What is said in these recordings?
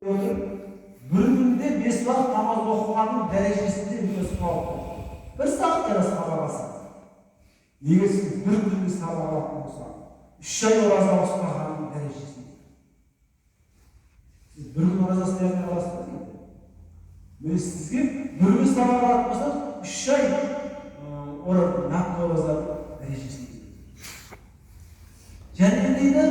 Отырып бір күнде 5 уақыт намаз оқығанның дәрежесінде үлкен сауап бар. Бір сағат қана сабақ алса, егер сіз бір күнде сабақ алатын болсаңыз, 3 ай ораза ұстағанның дәрежесінде. Сіз бір күн ораза ұстай алмай қаласыз ба дейді. Міне, сізге бір күн сабақ алатын болсаңыз, 3 ай нәпіл оразаның дәрежесінде. Және не дейді?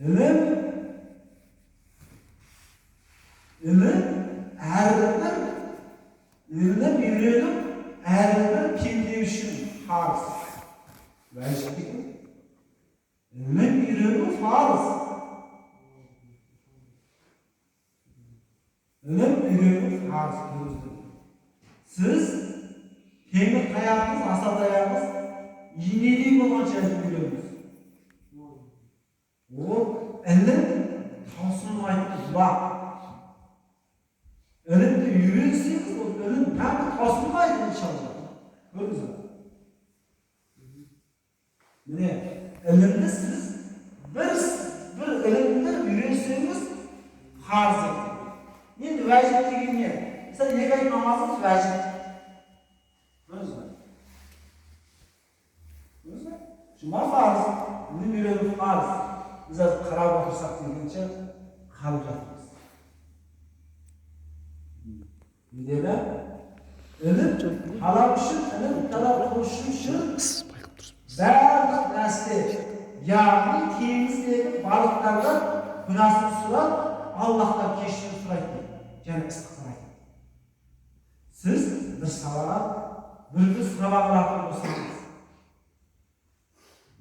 Ілім, ілім әрбір ілім үйрену әрбір пенде үшін парыз. Уәжіп екен. Ілім үйрену парыз. Ілім үйрену парыз. Сіз темір таяғыңыз, аса таяғыңыз инедей болғанша ілім үйреніңіз. Ол ілім таусылмайтын бұлақ. Ілімді үйренсеңіз, ол ілім мәңгі таусылмайды, иншалла. Көрдіңіз бе? Міне, ілімді сіз бір ілімді үйренсеңіз парыз. Енді уәжіп деген не? Мысалы, 2 ай намазыңыз уәжіп. Көрдіңіз бе? Көрдіңіз бе? Жұма парыз, ілім үйрену парыз. Біз қазір қарап отырсақ дегенше қалып жатырмыз. Не деді? Ілім талап үшін, ілім талап қылушы үшін барлық нәрсе, яғни теңіздегі балықтардан күнәсін сұрап, Аллахтан кешірім сұрайды дейді, және ыстықтар айтады. Сіз бір салаға, бір күн сабақ алатын болсаңыз,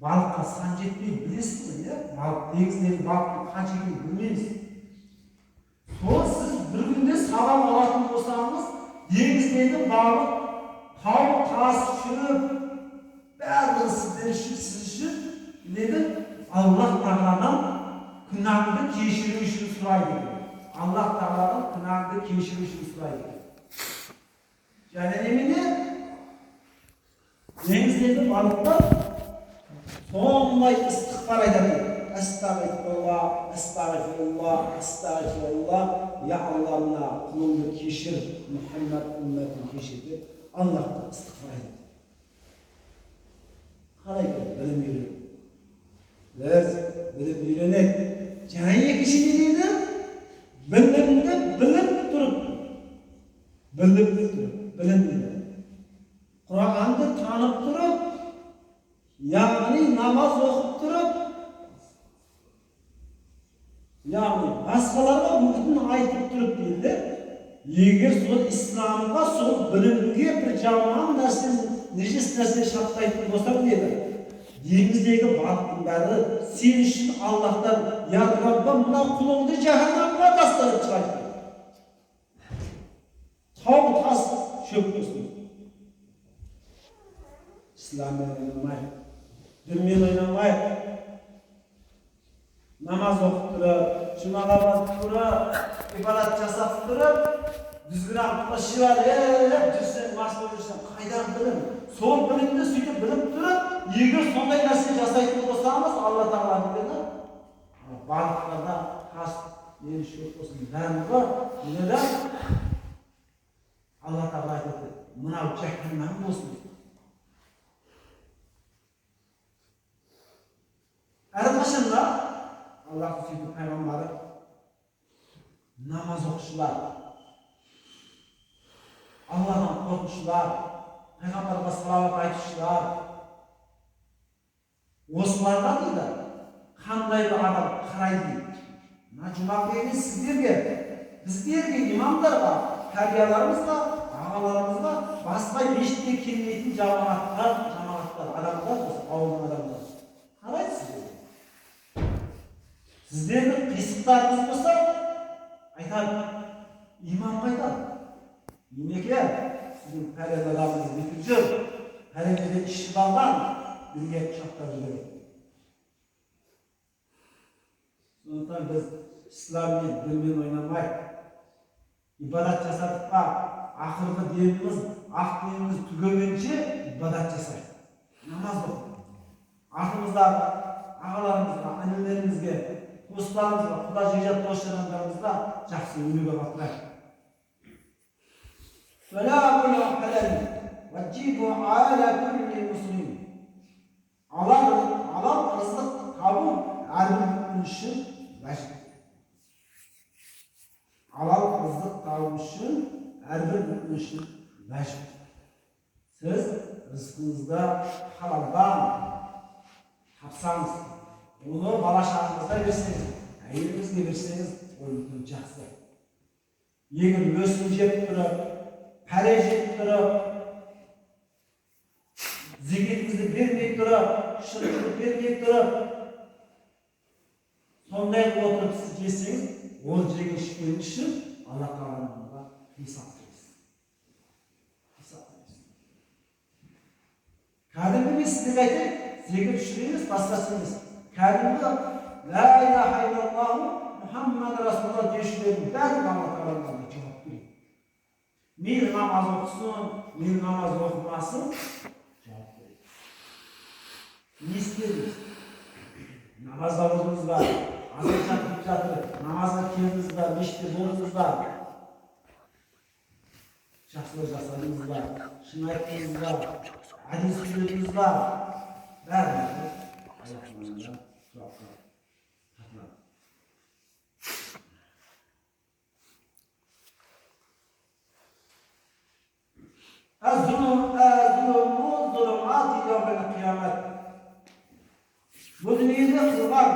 балыққа сан жетпейді, білесіз ғой, иә? Балық, теңіздегі балықтың қанша екенін білмейміз. Сол сіз бір күнде сабақ алатын болсаңыз, теңіздегі балық, тау, тас, шөп, барлығы сіздер үшін, сіз үшін неді? Аллах тағаладан күнәңді кешіру үшін сұрайды екен. Аллах тағаладан күнәңді кешіру үшін сұрайды екен. Және немене? Теңіздегі балықтар сондай ыстықпар айтады. Астағфирулла, астағфирулла, астағфирулла, я Алла, мына құлыңды кешір, Мұхаммад үмметін кешір деп Аллахқа ыстықпар айтады. Қалай керек білім үйрену? Біз білім үйренейік. Және екінші не дейді? Білімді біліп тұрып, біліп тұрып, білім дейді. Құранды танып тұрып, яғни намаз оқып тұрып, яғни басқаларға үгітін айтып тұрып дейді. Егер сол исламға, сол білімге бір жаман нәрсе, нәжіс нәрсе шаптайтын болсаң дейді, теңіздегі балықтың бәрі сен үшін Аллахтан, я Раббым, мына құлыңды жаһаннамға таста деп сұрайды. Тау, тас, шөп болсын. Исламмен ойнамайық, дінмен ойнамайық. Намаз оқып тұрып, жұмаға барып тұрып, ибадат жасап тұрып, дүзгін шибалеп жүрсең, мас болып жүрсең, қайдағы білім? Сол білімді сөйтіп біліп тұрып, егер сондай нәрсе жасайтын болсаңыз, Алла тағала не деді? Балықтарда тас, нені, шөп болсын, барлығы не деді? Алла тағала айтады, мынау жаһаннам болсын. Әрқашанда Аллахтың сүйікті пайғамбары намаз оқушылар, Алладан қорқушылар, пайғамбарға салауат айтушылар, осыларға дейді, қандай бір адам қарайды дейді. Мына жұма келген сіздерге, біздерге, имамдарға, кәрияларымызға, ағаларымызға, басқа мешітке келмейтін жамағаттар, адамдар, осы ауылдың адамдары қарайды сіздерге. Сіздердің қисықтарыңыз болса, айтады, имамға айтады. Имеке, сіздің пәлен адамыңыз бүйтіп жүр, пәлен жерде ішіп алған, бізге құшақтап жібереді. Сондықтан біз исламмен, дінмен ойнамай, ибадат жасадық па, ақырғы деміміз ақ деміміз түгегенше ибадат жасайық, намаз оқиық. Артымыздағы ағаларымызға, інілерімізге, туыстарымызға, құда жекжат дос жарандарымызға жақсы өнеге қалдырайық. Алал ырыздық табу әрбір мүмін үшін уәжіп. Алал ырыздық табу үшін әрбір мүмін үшін уәжіп. Сіз рызқыңызды халалдан тапсаңыз, оны бала шағаңызға берсеңіз, әйеліңізге берсеңіз, ол үлкен жақсы. Егер өсім жеп тұрып, пәле жеп тұрып, зекетіңізді бермей тұрып, шырқыңызды бермей тұрып, сондай отырып сіз жесеңіз, ол жеген ішкеніңіз үшін Алла тағаланың алдында есап бересіз. Есап бересіз. Кәдімгі мен сіздерге айтайын, зекет үшін емес, басқасы емес. Кәдімгі Ла илаха иллаллаху Мұхаммад Расулаллах деушілердің бәрі Алла тағаланың алдында жауап береді. Мейлі намаз оқысын, мейлі намаз оқымасын, жауап береді. Не істедіңіз? Намазда болдыңыз ба? Азан шақырып жатыр, намазға келдіңіз ба? Мешітте болдыңыз ба? Жақсылық жасадыңыз ба? Шын айттыңыз ба? Әділ сөйледіңіз ба? Бәрі Алла сұраққа тартылады. Бұл дүниеде қылған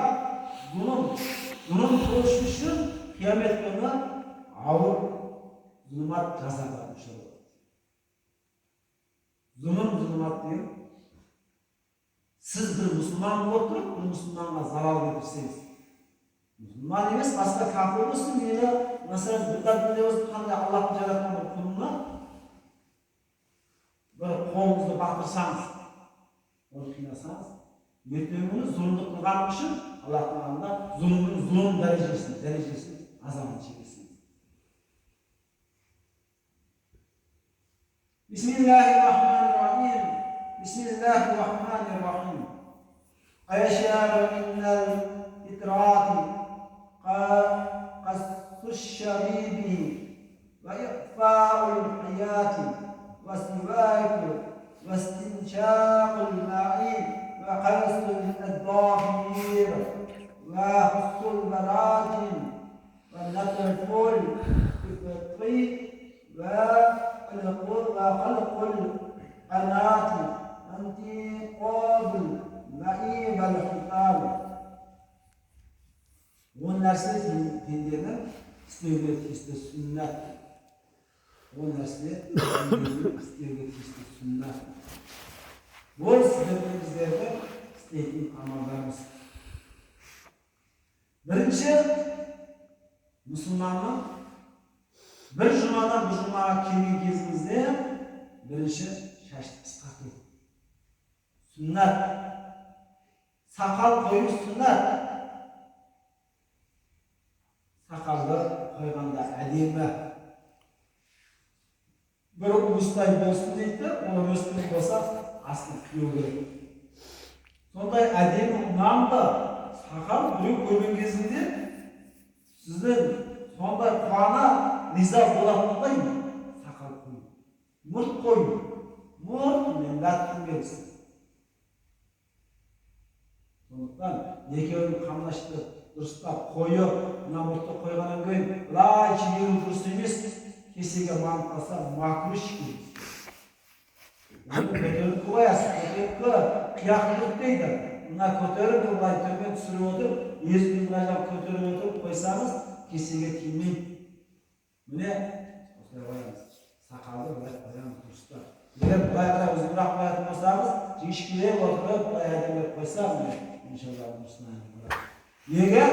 зұлым, зұлым қылыш үшін қиямет күні ауыр зұлмат жазаға душар болады. Зұлым, зұлмат деген сіз бір мұсылман болып тұрып, бір мұсылманға залал келтірсеңіз, мұсылман емес, басқа кәпір болсын, мейлі, мәселен, будда дінінде болсын, қандай Аллахтың жаратқан бір құлына бір қолыңызды батырсаңыз, оны қинасаңыз, ертеңгі күні зұлымдық қылғаның үшін Аллахтың алдында зұлымның зұлым дәрежесін азабын шегесіңіз. Бисмиллахир-рахманир-рахим. Бисмиллахир-рахманир-рахим. Аяшару миннал итрати қассу-шариби ва иқфаул хаяти ва сиваку ва истиншақул ма'i ва қасул аддафир ва хусул баратин ва натфул ифти ва халқул қанати антиқабул ма'i вал хитаб. Он нәрсе пенденің істеуге тиісті сүннат. Он нәрсе пенденің істеуге тиісті сүннат. Ол сіздердің біздердің істейтін амалдарымыз. Бірінші, мұсылманның бір жұмадан бір жұмаға келген кезімізде бірінші шашты қысқарту. Сүннат. Сақал қою сүннат. Сақалды қойғанда әдемі бір уыстай болсын дейді, оны өскен болса астын қию керек. Сондай әдемі ұнамды сақал біреу көрген кезінде сіздің сондай қуана риза болатындай сақал қою. Мұрт қою. Мұрт милләттің белгісі. Сондықтан екеуін қамлашты дұрыстап қойып, мына мұртты қойғаннан кейін былай жіберу дұрыс емес, кесеге манып қалса макру ішкенбіз. Оны көтеріңкі қоясыз, көтеріңкі қияқ мұрт дейді. Мына көтеріңкі былай төмен түсіріп отырып, езуін мына жағын көтеріп отырып қойсаңыз, кесеге тимейді. Міне осылай қоямыз. Сақалды былай қоямыз дұрыстап. Егер былай қарай ұзынырақ қоятын болсаңыз, жіңішкелеп отырып, былай әдемілеп қойса, міне, иншалла дұрысынан болады. Егер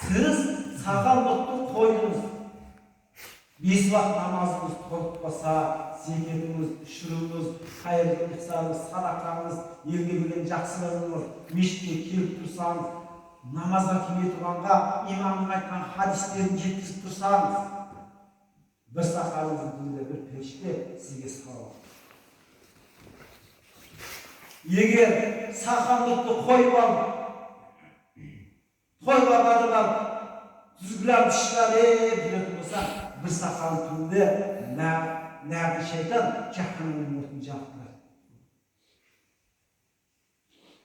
сіз сақал мұртты қойдыңыз, бес уақыт намазыңыз толықпаса, зекетіңіз, үшіріңіз, қайырлы ихсаныңыз, садақаңыз, елге берген жақсылығыңыз, мешітке келіп тұрсаңыз, намазға келмей тұрғанға имамның айтқан хадистерін жеткізіп тұрсаңыз, бір сақалыңыздың түбінде бір Періште сізге сауап. Егер сақал-мұртты қойып алып, тойға барып алып, түзгілеп тішлеп жүретін болса, бір сақал түнде нәғи шайтан жаһаннамның отын жақтырады.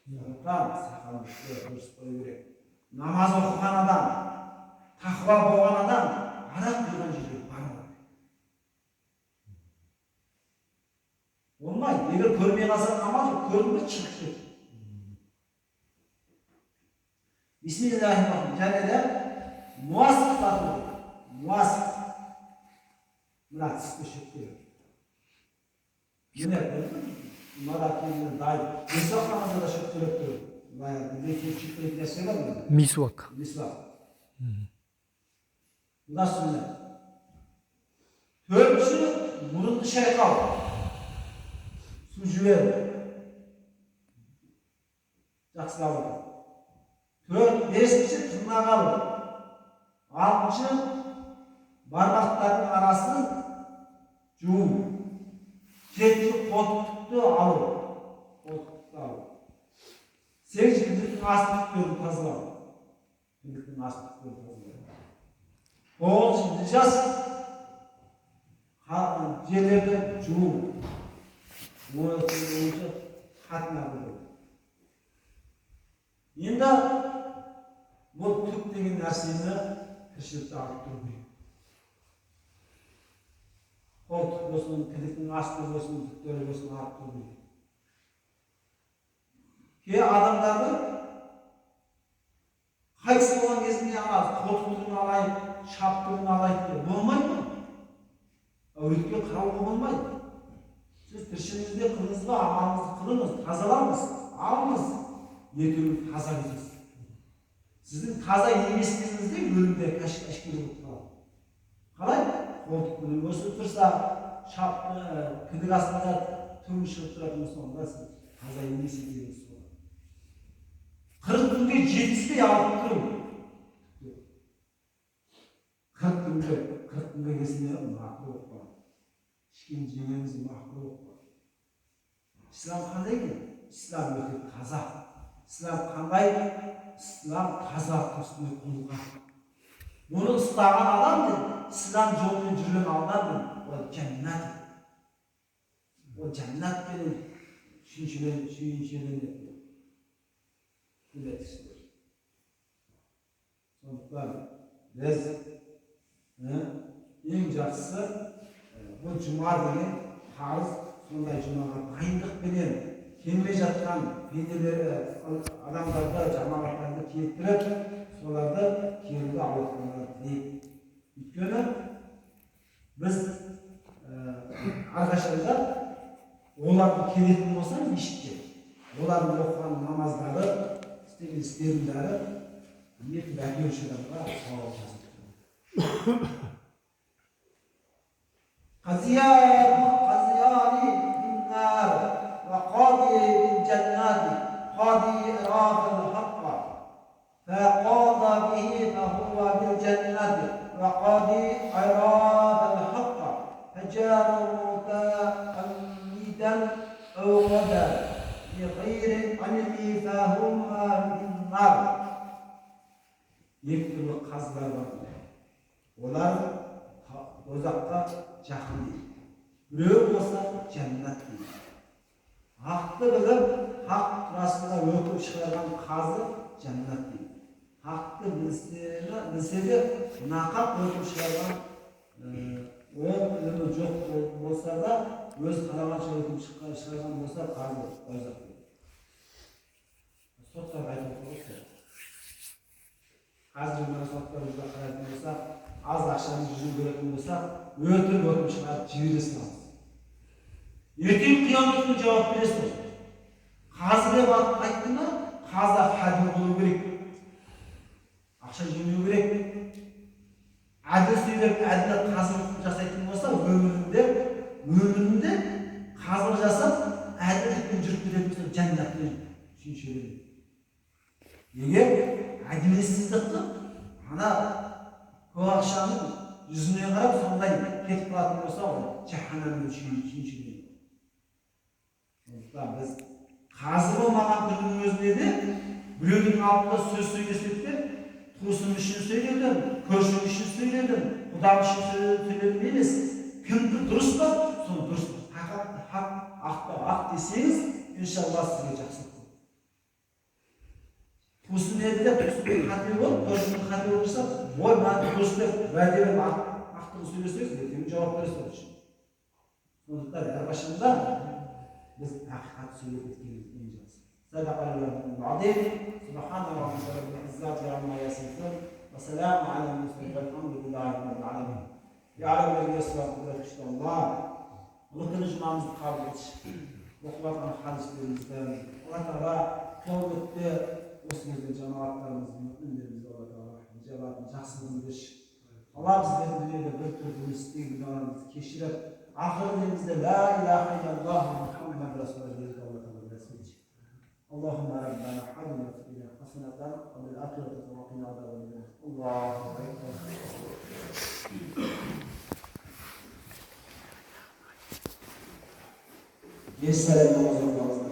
Сондықтан сақал-мұртты дұрыс қою керек. Намаз оқыған адам, тақуа болған адам арақ құйған жерге бармау керек. Болмайды. Егер көрмей қалсаң амал жоқ, көрдің бе, шығып кет. Бисмиллахиррахманиррахим. Және де муасық тату керек. Муасық. Мына тісті шектеу. Міне көрдің бе? Мына кейіннен дайын. Мисуак намазда да шектеліп тұр. Мына бізде шектелетін нәрсе бар ма? Мисуак. Мисуак. Мына сүннет. Төртінші, мұрынды шайқау. Су жіберу. Жақсылап отыр. Бесінші, тырнақ алу. Алтыншы, бармақтардың арасын жуу. Жетінші, қолтықты алу. Қолтықты алу. Сегізінші, кіндіктің асты түктерін тазалау. Кіндіктің асты түктерін тазалау. Тоғызыншы, нижас жерлерді жуу. Оныншы, хатна қылу. Енді бұл түк деген нәрсені тіршілікті алып тұру керек. Қолтық болсын, кіндіктің асты болсын, түктері болсын алып тұру керек. Кей адамдардың қайтыс болған кезінде ана қолтық түгін алайық, шап түгін алайық деп болмайды ма? Әулетке қарауға болмайды. Сіз тіршілігіңізде қылыңыз ба, амалыңызды қылыңыз, тазалаңыз, алыңыз, ертең таза кетесіз. Сіздің таза еместігіңізде өлімде әшкере болып қалады. Қалай? Қолтық түгін өсіп тұрса, шап, кіндік астында түгін шығып тұратын болса, онда сіз таза емес екеніңіз сол. 40 күнге жеткізбей алып тұру. 40 күнге, 40 күнге келсін мақұл болып қалады. Ішкен жегеніңіз мақұл болып қалады. Ислам қандай екен? Ислам өте таза. Ислам қандай? Ислам таза үстіне құрылған. Оны ұстаған адам дейді, ислам жолымен жүрген адам дейді, ол жәннат. Ол жәннатпенен сүйіншіленеді. Құрметті кісілер. Сондықтан біз ең жақсысы бұл жұма деген парыз, сондай жұмаға дайындықпенен келмей жатқан пенделер, адамдарды, жамағаттарды келтіріп, соларды келуге Алла тағала тілейді. Өйткені біз әрқашанда олардың келетін болса мешітке, олардың оқыған намаздары, істеген істерінің бәрі ертіп әкелуші адамға сауап жазылып тұрады. Қазияни биннар ва қади бил жаннати қади ирафил хаққа фақада бихи фахува бил жаннати ва қади ирафил хаққа фаджара мутааммидан ау қада бигайри илми фахума биннар. Екі түрлі қазылар бар. Олар тозаққа жақын дейді. Біреу болса жәннат дейді. Хақты біліп, хақ турасында өкім шығарған қазы жәннат дейді. Хақты білсе де нақақ өкім шығарған, ол ілімі жоқ болса да, өз қалағанша өкім шығарған болса қазы тозақ дейді. Соттарға айтып отырмыз. Қазір мына соттарымызға қарайтын болсақ, аз ақшаның жүзін көретін болсақ, өтірік өкім шығарып жібере саламыз. Ертең қиямет күні жауап бересіз. Қазы деп айтты ма? Қазы әділ болу керек. Ақша жемеу керек. Әділ сөйлеп, әділ қазылық жасайтын болса, өмірінде қазылық жасап, әділдікпен жүріп кететін болса, жәннатпен сүйіншіленеді. Егер әділетсіздік қылып, ана көп ақшаның жүзіне қарап сондай кетіп қалатын болса, ол жаһаннамның үшінші. Сондықтан біз қазы болмаған күннің өзінде де біреудің алдында сөз сөйлесек те, туысым үшін сөйледім, көршім үшін сөйледім, құдам үшін сөйледім емес. Кімді дұрыс па, соны дұрыс, хақ, ақты ақ десеңіз, иншалла сізге жақсылық болады. Туысым еді деп, туысымның қате болып, көршімнің қате болып тұрса, ой, мынаны дұрыс деп уәде беріп ақтығын сөйлесеңіз, ертең жауап бересіз ол үшін. Сондықтан әрқашанда біз ақиқат сөйлеп кеткеніміз ең жақсы. Садақаллаху سبحان ربك رب العزة عما يصفون وسلام على المرسلين والحمد لله رب العالمين. يعلم الذي يسرى قدرة الله. Ұлы жұмамызды қабыл етші. Оқып жатқан хадистерімізді Алла Тағала қияметте осы келген жамағаттарымызды, мүміндерімізді Алла Тағала жабатын жақсылығын берші. Алла біздерді дүниеде бір түрлі істеген күнәларымызды кешіріп, ақырғы демімізде ла илаха иллаллах Мухаммад расулуллах деуді Алла Тағала нәсіп етші. اللهم ربنا حمدنا في الدنيا حسنة وفي الآخرة وقنا عذاب النار. الله أكبر. Bir selam namazı.